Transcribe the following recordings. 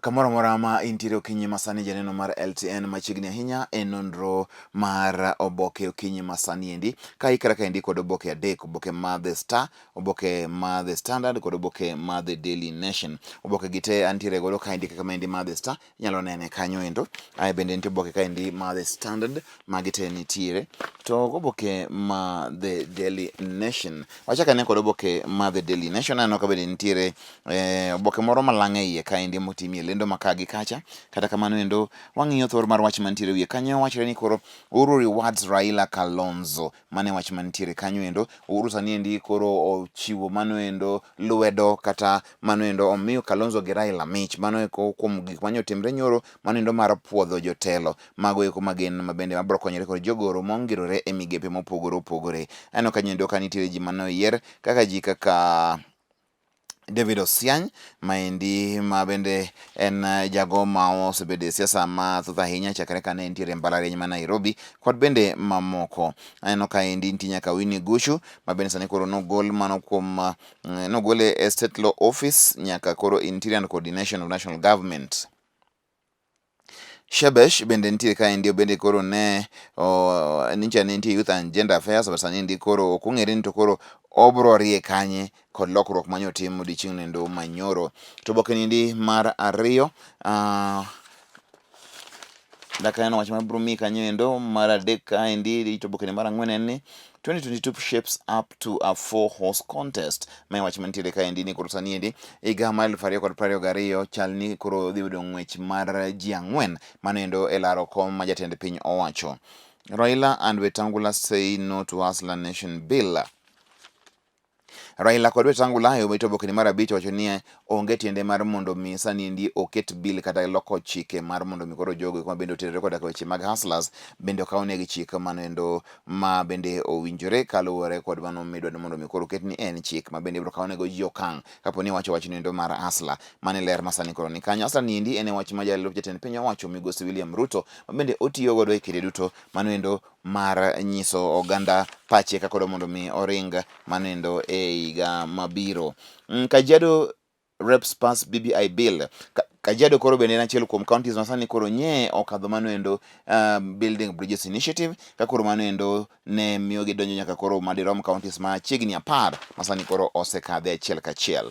Kamoro amora ma intiere okinyi masani, janeno mar LTN, machiegni ahinya e nonro mar oboke okinyi masani endi ka ikra kaendi kod oboke adek: oboke ma The Star, oboke ma The Standard kod oboke ma The Daily Nation. Oboke gi te antiere godo kaendi, kaka maendi ma The Star inyalo nene kanyo endo. Ae bende nitie oboke kaendi ma The Standard, magi te nitiere to oboke ma The Daily Nation. Wachak ane kod oboke ma The Daily Nation. Aneno ka bende nitiere oboke moro malang' e iye kaendi motimie lendo ma ka gi kacha. Kata kamano endo, wang'iyo thor mar wach mantiere wiye kanyo. Wachore ni koro Uhuru rewards Raila, Kalonzo. Mane wach mantiere kanyo endo. Uhuru sani endi koro ochiwo mano endo lwedo, kata mano endo omiyo Kalonzo gi Raila mich mano eko kuom gik mane otimre nyoro, mano endo mar puodho jotelo mago eko magin mabende mabro konyore kod jogoro mongirore e migepe mopogore opogore. Aneno kanyo endo ka nitiere ji mane oyier kaka ji kaka David Osiany maendi, ma bende en jago ma osebedo e siasa mathoth ahinya chakre kane entiere e mbalariany ma Nairobi kod bende mamoko. Aneno kaendi nitie nyaka Winnie Guchu ma bende sani koro nogol mano kuom nogole e State Law Office nyaka koro Interior and Coordination of National Government. Shebesh bende nitie kaendi, bende koro ne nyicha ne nitie Youth and Gender Affairs, but sani endi koro ok ong'ere ni to koro obro rie kanye kod lokruok mane otim odiochieng' nendo manyoro. To oboke niendi mar ariyo, dak aneno wach mabro miyi kanyo endo mar adek kaendi. To oboke ni mar ang'wen en ni 2022 shapes up to a four horse contest. Ma wach mantiere kaendi ni koro sani endi higa mar 2022 chal ni koro dhi yudo ng'wech mar ji ang'wen mano endo e laro kom ma jatend piny owacho. Raila and Wetangula say no to Hustler Nation bill. Raila kod Wetangula e obeto oboke mar abich wacho ni onge tiende mar mondo mi sani endi oket bill kata loko chike mar mondo mi koro jogo ma bende otenore koda weche mag hustlers bende okawnegi chik mano endo ma bende owinjore kaluwore kod mano midwaro mondo mi koro oket ni en chik ma bende ibiro kawnego ji okang' kapo ni iwacho wach endo mar hustler. Mano e ler ma sani koro ni kanyo. Hustler ni endi en e wach ma jalup jatend piny owacho migosi William Ruto ma bende otiyo godo e kinde duto mano endo mar nyiso oganda pache kaka odwa mondo mi oring mano endo e higa mabiro. Kajiado reps pass BBI bill. Kajiado koro bende en achiel kuom counties ma sani koro nye okadho mano endo Building Bridges Initiative, ka koro mano endo ne miyo gidonjo nyaka koro madirom counties ma chiegni 10 ma sani koro osekadhe achiel kachiel.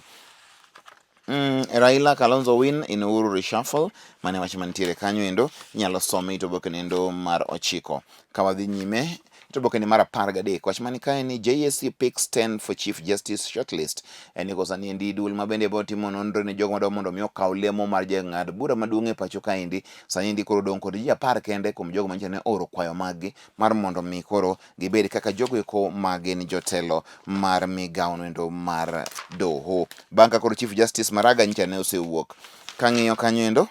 Raila Kalonzo win in Uhuru reshuffle, mane wach mantiere kanyo endo inyalo some it oboke nendo mar 9. Ka wadhi nyime to oboke ni mar 13, wach mani kae ni JSC picks 10 for Chief Justice shortlist. En ni sani endi duol ma bende bo timo nonro ne jogo madwa mondo mi okaw lemo mar jang'ad bura maduong' e pacho kaendi sani endi koro odong' kod ji 10 kende kuom jogo manyicha ne oro kwayo mag gi mar mondo mi koro gibed kaka jogo eko ma gin jotelo mar migawo noendo mar doho bang' ka koro Chief Justice Maraga nyicha ne osewuok. Kang'iyo kanyo endo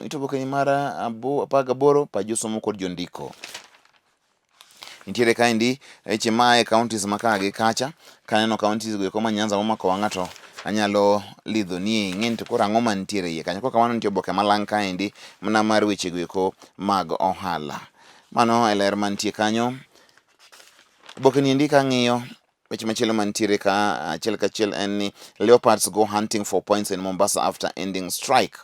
it oboke ni mar 18, pa josomo kod jondiko nitiere kaendi weche mae counties ma ka gi kacha. Kaneno counties go eko ma Nyanza momako wang'a, to anyalo lidho ni ing'e ni to koro ang'o mantiere iye kanyo. Kok kamano, nitie oboke malang' kaendi mana mar weche go eko mag ohala. Mano e ler mantie kanyo. Oboke ni endi kang'iyo weche machielo mantiere ka achiel kachiel en ni Leopards go hunting for points in Mombasa after ending strike.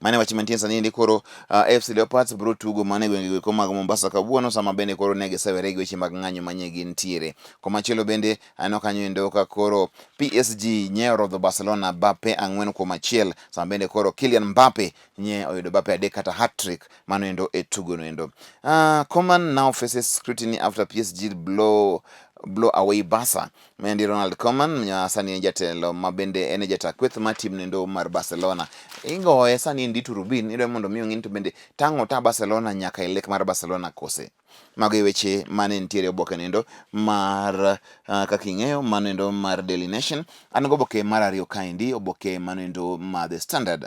Mane wach mantie sani endi koro AFC Leopards biro tugo mana e gwenge go mag Mombasa kawuono, sama bende koro ne gisewere gi weche mag ng'anyo manye gintiere. Komachielo bende aneno kanyo endo ka koro PSG nye orodho Barcelona bape 4-1, sama bende koro Kylian Mbappe nye oyudo bape adek kata hat-trick mano endo e tugo no endo. Koeman now faces scrutiny after PSG blow away Barca. Maendi Ronald Koeman sani en jatelo ma bende en e jata kweth mar tim nendo mar Barcelona. Igoye sani endi turubin idwa mondo mi ong'e ni to bende tang' ota Barcelona nyaka e lek mar Barcelona kose. Mago e weche mane nitiere oboke nendo mar kaka ing'eyo mano endo mar Daily Nation. An go oboke mar ariyo kaendi, oboke mano endo mar The Standard.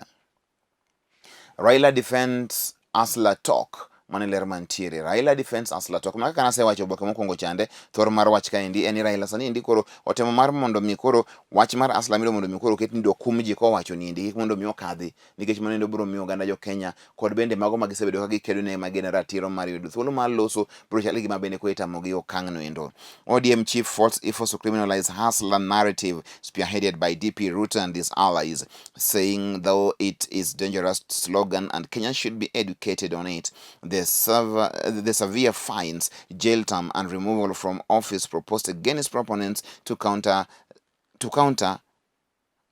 Raila defends Hustler talk. Mano e ler mantiere. Raila defends Hustler Talk. Mana kaka nasewacho oboke mokwongo chande, thor mar wach kaendi en ni Raila sani endi koro otemo mar mondo mi koro wach mar Hustler miro mondo mi koro oket ni idwa kum ji kowacho ni endi kik mondo mi okadhi nikech mano endo biro miyo oganda jo Kenya kod bende mago ma gisebedo ka gikedo ne ma gin ratiro mar yudo thuolo mar loso biro chalo gima bende koro itamogi okang' no endo. ODM chief faults efforts to criminalize hustler narrative spearheaded by DP Ruto and his allies, saying though it is dangerous slogan and Kenyans should be educated on it, the severe fines, jail term and removal from office proposed against proponents to counter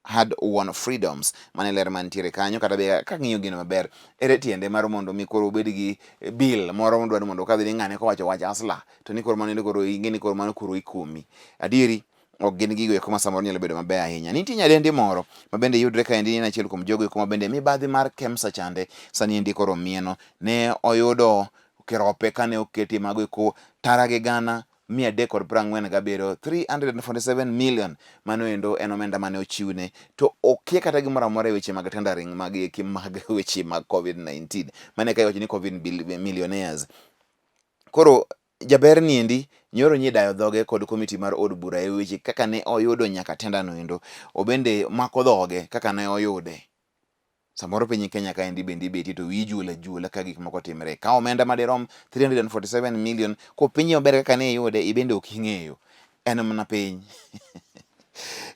had won freedoms. Mane ler mantiere kanyo. Kata be kang'iyo gino maber, ere tiende mar mondo mi koro obed gi bill moro modwaro mondo okadhi ni ng'ane kowacho wach hustler to ni koro mano koro ing'e ni koro mano koro ikumi adieri ok gin gigo eko ma samoro nyalo bedo maber ahinya. Nitie nyadendi moro ma bende yudre kaendi, en achiel kuom jogo eko ma bende mibadhi mar KEMSA chande sani endi koro mieno ne oyudo kirope kane oketie mago eko tara gi gana 347, 347 million. Mano endo en omenda mane ochiwne to okia kata gimoro amora e weche mag tendering mag eki mag weche mag COVID-19. Mane ka iwacho ni COVID millionaires. Koro jaber niendi nyoro nyi dayo dhoge kod komiti mar od bura e weche kaka ne oyudo nyaka tender no endo obende mako dhoge kaka ne oyude. Samoro piny Kenya kaendi bende ibetie to wiyi juol ajuola ka gik moko timre. Ka omenda madirom 347 million kopinji maber kaka ne iyude, ibende ok ing'eyo. En mana piny.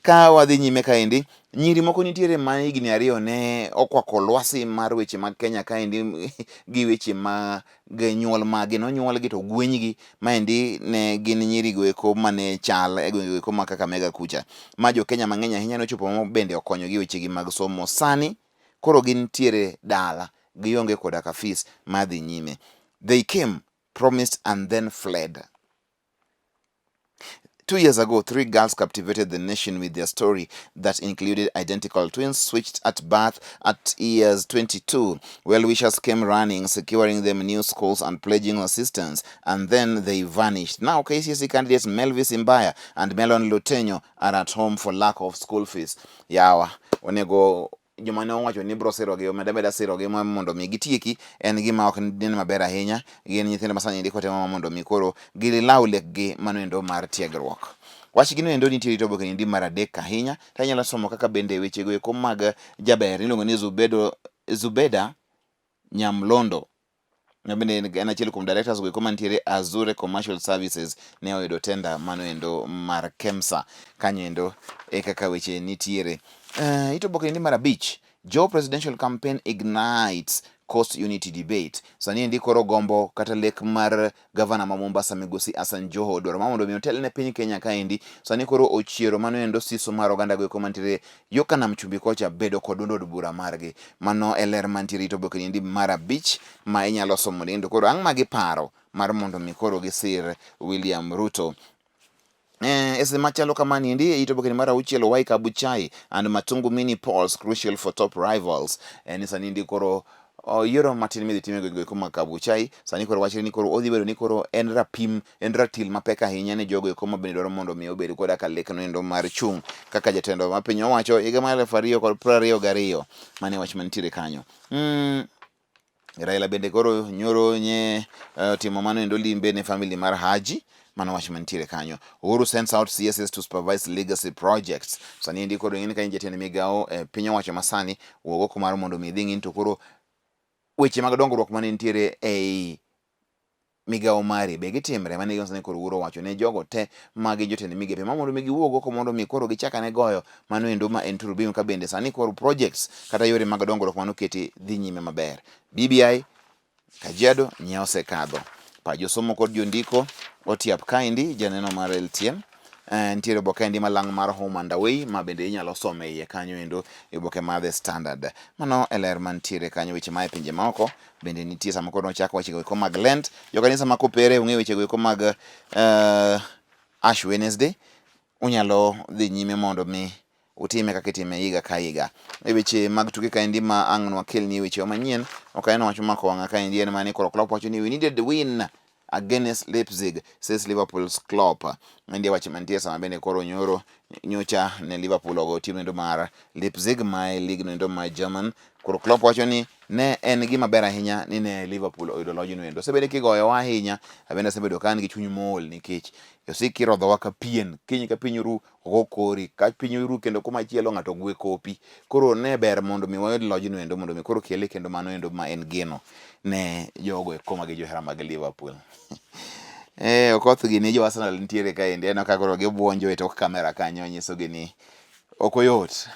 Ka wadhi nyime kaendi, nyiri moko nitiere ma higni 2 ne okwako lwasi mar weche mag Kenya kaendi gi weche mag nyuol magi. Nonyuolgi to ogwenygi. Maendi ne gin nyirigo eko mane chal e gwenge eko ma Kakamega kucha. Ma jo Kenya mang'eny ahinya nochopo ma bende okonyogi e wechegi mag somo. Sani koro gintiere dala, gionge koda ka fees madhi nyime. They came, promised and then fled. 2 years ago, three girls captivated the nation with their story that included identical twins switched at birth at years 22. Well-wishers came running, securing them new schools and pledging assistance, and then they vanished. Now, KCSE candidates Melvis Imbaya and Melon Lutenyo are at home for lack of school fees. Yawa, onego joma ne owacho ni bro sirogi omed ameda sirogi mondo mi gitieki en gima ok nen maber ahinya. Gin nyithindo ma sani ndiko temo mondo mi koro gilaw lekgi mano endo mar tiegruok. Wach gino endo nitie rito oboke ni mar adek ahinya to inyalo somo kaka bende wechego eko mag jaber iluongo ni Zubedo, Zubeda Nyamlondo ma bende en achiel kuom directors go eko mantiere Azure Commercial Services ne oyudo tender mano endo mar KEMSA. Kanyo endo e kaka weche nitiere. Ito oboke ni mar abich. Joho presidential campaign ignites Coast Unity debate. Sani endi koro gombo kata lek mar gavana ma Mombasa migosi Hassan Joho dwaro mar mondo mi otel ne piny Kenya kaendi. Sani koro ochiero mano endo siso mar oganda go eko mantiere yo ka nam chumbi kocha bedo kod duond od bura margi. Mano e ler mantiere ito oboke ni mar abich ma inyalo somo ni koro ang' ma giparo mar mondo mi koro gisir William Ruto. E seche machalo kamani endi e it oboke mar auchiel. Why Kabuchai and Matungu mini polls crucial for top rivals? En ni sani endi koro yiero matin midhi tim e gwenge eko mag Kabuchai sani koro wachre ni koro odhi bedo ni koro en rapim, en ratil mapek ahinya ne jogo eko ma bende dwaro mondo mi obed koda ka lek noendo mar chung' kaka jatelo ma piny owacho higa mar 2022. Mane wach mantiere kanyo. Raila bende koro nyoro nye timo mano endo limbe ne family mar Haji. Mano wach mantiere kanyo. Uhuru sends out CSs to supervise legacy projects. Sani endi koro ing'eni ka in jatend migawo e piny owacho masani wuog oko mar mondo mi idhi ng'i to koro weche mag dongruok mane nitiere ei migawo mari be gitimre. Mano e sani koro Uhuru owacho ne jogo te magi jotend migepe ma mondo mi giwuog oko mondo mi koro gichak ane goyo mano endo ma en turubim ka bende sani koro projects kata yore mag dongruok manoketi dhi nyime maber. BBI Kajiado nye osekadho. Pa josomo kod jondiko otiap kaendi janeno mar LTN. Nitiere oboke endi malang' mar Home and Away ma bende inyalo somo e iye kanyo endo e oboke mar The Standard. Mano e ler mantiere kanyo. Weche ma e pinje maoko bende nitie sama koro nochak wechego eko mag Lent. Jokanisa ma Kopere ung'e wechego eko mag Ash Wednesday unyalo dhi nyime mondo mi utime kaka itime higa ka higa. E weche mag tuke kaendi ma ang' nwakelni weche manyien, ok aneno wach momako wang'a kaendi en mane koro Klopp wacho ni we needed win against Leipzig, says Liverpool's Klopp. Endi wach mantie sama bende koro nyoro nyocha ne Liverpool ogo tim endo mar Leipzig ma e league noendo mar German. Koro Klopp wacho ni Ne en gima ber ahinya ni ne Liverpool oyudo lojno endo. Osebedo kigoyowa ahinya, abende asebedo ka an gi chuny mool nikech osik kirodhowa ka pien, kiny ka piny oru ogo kori, ka piny oru kendo kumachielo ng'ato gwe kopi. Koro ne ber mondo mi wayud lojno endo mondo mi koro kele kendo mano endo ma en geno ne jogo eko ma gi johera mag Liverpool. Eh, Okoth gini jo Arsenal nitiere kaendi, aneno ka koro gibuonjo e tok kamera kanyo nyisogi ni ok oyot.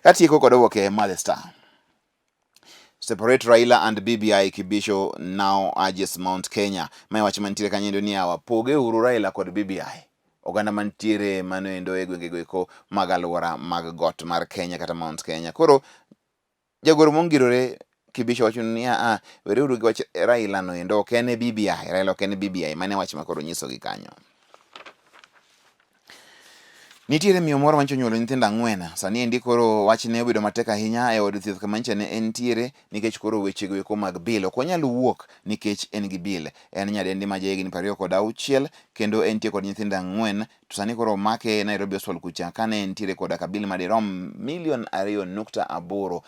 Atieko kod oboke mar The Star. Separate Raila and BBI Kibisho now urges Mount Kenya. Mae wach mantiere kanyo endo ni awa poge uru Raila kod BBI. Oganda mantiere mano endo e gwengego eko mag alwora mag got mar Kenya kata Mount Kenya. Koro jagoro mongirore Kibisho wacho ni a wereuru gi wach Raila no endo ok en e BBI. Raila ok en e BBI. Mano e wach ma koro nyisogi kanyo. Nitiere miyo moro manyicha onyuolo nyithindo ang'wen. Sani endi koro wachne obedo matek ahinya e od thieth kama nyicha ne entiere nikech koro wechego eko mag bill. Ok onyal wuok nikech en gi bill. En nyadendi ma jahigni 26 kendo entie kod nyithindo ang'wen to sani koro omake Nairobi Hospital kucha kane entiere koda ka bill madirom milion 2.8,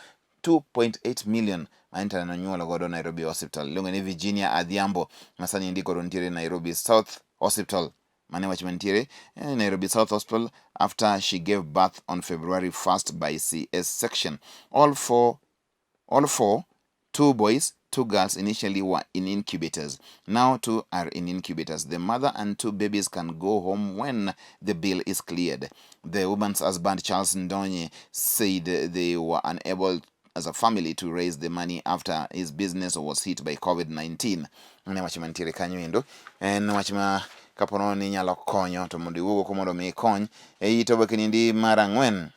2.8 million ma nyicha ne onyuolo godo Nairobi Hospital. Iluonge ni Virginia Adhiambo ma sani endi koro nitiere Nairobi South Hospital. Mane wach mantiere eh, Nairobi South Hospital after she gave birth on February 1st by CS section. All four, two boys, two girls initially were in incubators. Now two are in incubators. The mother and two babies can go home when the bill is cleared. The woman's husband, Charles Ndonye, said they were unable as a family to raise the money after his business was hit by COVID-19. Ne wach mantiere kanyo endo en wach ma kapo nono ni inyalo konyo to mondo iwuog oko mondo mi ikony e it oboke niendi mar ang'wen.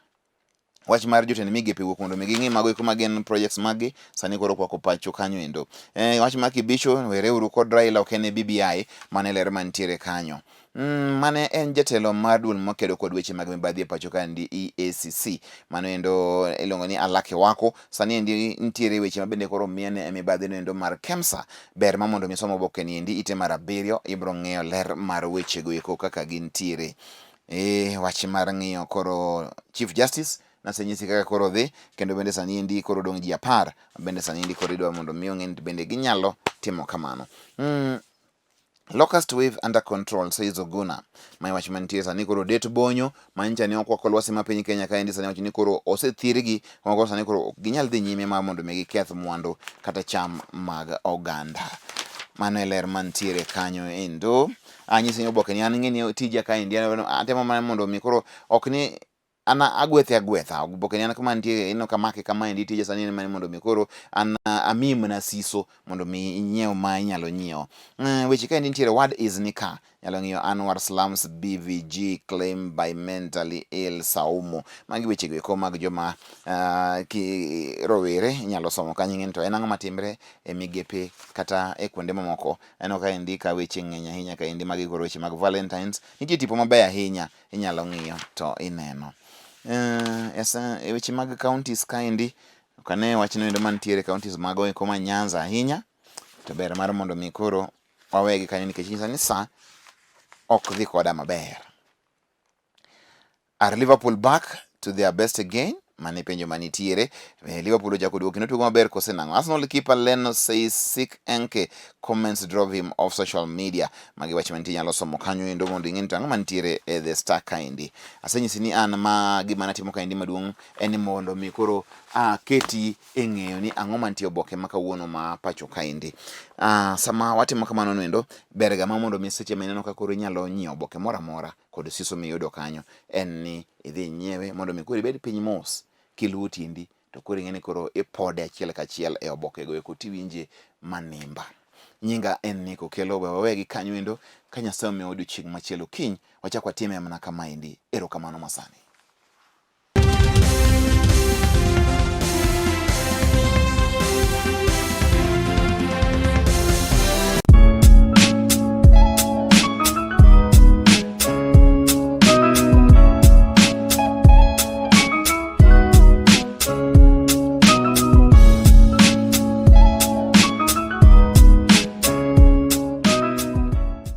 Wach mar jotend migepe wuok mondo mi ging'i mago eko ma gin projects maggi sani koro kwako pacho kanyo endo. E, wach mar Kibisho wereuru kod Raila ok en e BBI mane ler mantiere kanyo. Mane en jatelo mar duol makedo kod weche mag mibadhi e pacho kaendi EACC mano endo iluongo ni Alake Wako sani endi nitiere weche ma bende koro miene e mibadhi no endo mar KEMSA ber ma mondo mi isom oboke ni endi ite mar abiriyo ibro ng'eyo ler mar weche go eko kaka gintiere. E wach mar ng'iyo koro Chief Justice nasenyisi kaka koro dhi kendo bende sani endi koro odong' ji 10 bende sani endi koro idwa mondo mi ong'e ni bende ginyalo timo kamano. Locust wave under control, says Oguna. Mae wach mantie sani koro det bonyo manyicha ne okwako lwasi ma piny Kenya kaendi sani wacho ni koro osethirgi moko sani koro ok ginyal dhi nyime mar mondo mi giketh mwandu kata cham mag oganda. Mano e ler mantiere kanyo endo. Anyisi ni oboke ni an ing'e ni tija kaendi atemo mana mondo mi koro ok ni an agwethe agwetha oboke ni an kama nitie ineno kamake kama endi tija sani en mana mondo mi koro an amiyi mana siso mondo mi inyiew ma inyalo nyiewo. Weche kaendi nitiere word is ni ka nyalo ng'iyo Anwar slams BVG claim by mentally ill Saumu. Magi weche go eko mag joma ki rowere inyalo somo kanyo ing'e ni to en ang'o matimre e migepe kata e kuonde mamoko. Aneno kaendi ka weche ng'eny ahinya kaendi magi koro weche mag Valentines. Nitie tipo mabeyo ahinya inyalo ng'iyo to ineno. E weche mag counties kaendi ok ane wachno endo mantiere counties mago eko ma Nyanza ahinya to ber mar mondo mi koro wawegi kanyo nikech nyisa ni sa ok dhi koda maber. Are Liverpool back to their best again? Mane penjo manitiere. Liverpool ochako duogo kendo tugo maber kose nang'o? Arsenal keeper Leno says sick Enke comments drove him off social media. Magi wach mantie nyalo somo kanyo endo mondo ing'e ni to ang'o mantiere e The Star kaendi. Asenyisi ni an ma gima natimo kaendi maduong' en ni mondo mi koro aketi e ng'eyo ni ang'o mantie oboke ma kawuono ma pacho kaendi. Sama watimo kamano noendo, ber ga ma mondo mi seche mineno ka koro inyalo nyiewo oboke moro amora kod siso miyudo kanyo en ni idhi inyiewe mondo mi koro ibed piny mos kiluwo tiendi to koro ing'e ni koro ipode achiel kachiel e oboke go eko tiwinje manimba. Nyinga en Nick Okello, we wawe gi kanyo endo ka Nyasaye omiyowa odiochieng' machielo kiny wachak watime mana kamaendi. Erokamano masani.